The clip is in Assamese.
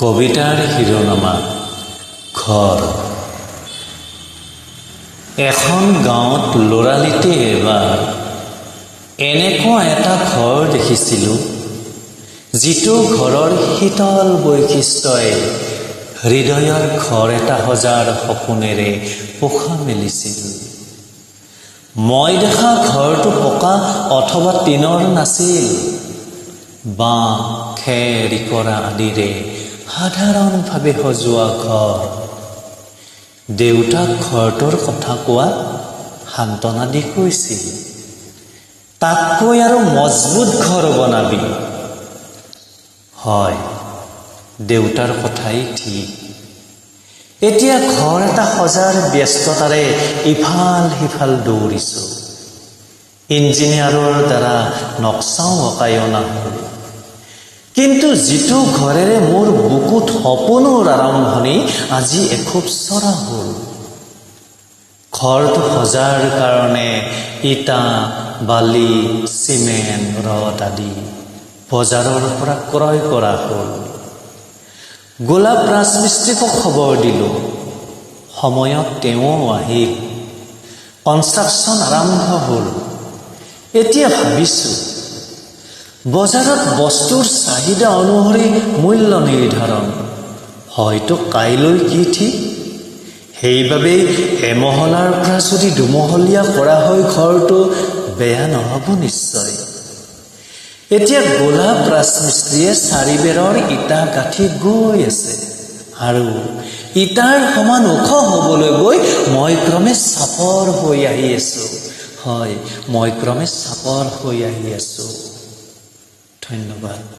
কবিতাৰ শিৰোনামা ঘৰ। এখন গাঁৱত ল'ৰালিতে এবাৰ এনেকুৱা এটা ঘৰ দেখিছিলোঁ, যিটো ঘৰৰ শীতল বৈশিষ্ট্যই হৃদয়ত ঘৰ এটা সজাৰ সপোনেৰে পোখা মেলিছিল। মই দেখা ঘৰটো পকা অথবা টিনৰ নাছিল। বাঁহ, খেৰ, ইকৰা আদিৰে সাধাৰণভাৱে সজোৱা ঘৰ। দেউতাক ঘৰটোৰ কথা কোৱাত সান্তনা দি কৈছিল, "তাতকৈ আৰু মজবুত ঘৰ বনাবি।" হয়, দেউতাৰ কথাই ঠিক। এতিয়া ঘৰ এটা সজাৰ ব্যস্ততাৰে ইফাল সিফাল দৌৰিছোঁ। ইঞ্জিনিয়াৰৰ দ্বাৰা নক্সাও অঁকাই অনা হ'ল। কিন্তু যিটো ঘৰেৰে মোৰ বুকুত সপোনৰ আৰম্ভণি, আজি এখোপ চৰা হ'ল। ঘৰটো সজাৰ কাৰণে ইটা, বালি, চিমেণ্ট, ৰড আদি বজাৰৰ পৰা ক্ৰয় কৰা হ'ল। গোলাপ ৰাজমিস্ত্ৰীকো খবৰ দিলোঁ। সময়ত তেওঁ আহিল। কনষ্ট্ৰাকশ্যন আৰম্ভ হ'ল। এতিয়া ভাবিছোঁ, বজাৰত বস্তুৰ চাহিদা অনুসৰি মূল্য নিৰ্ধাৰণ। হয়তো কাইলৈ কি ঠিক, সেইবাবেই এমহলাৰ পৰা যদি দুমহলীয়া কৰা হয় ঘৰটো, বেয়া নহ'ব নিশ্চয়। এতিয়া গোলাপ ৰাজমিস্ত্ৰীয়ে চাৰিবেৰৰ ইটা গাঁঠি গৈ আছে আৰু ইটাৰ সমান ওখ হ'বলৈ গৈ মই ক্ৰমে চাপৰ হৈ আহি আছো। হয়, মই ক্ৰমে চাপৰ হৈ আহি আছো। ধন্যবাদ।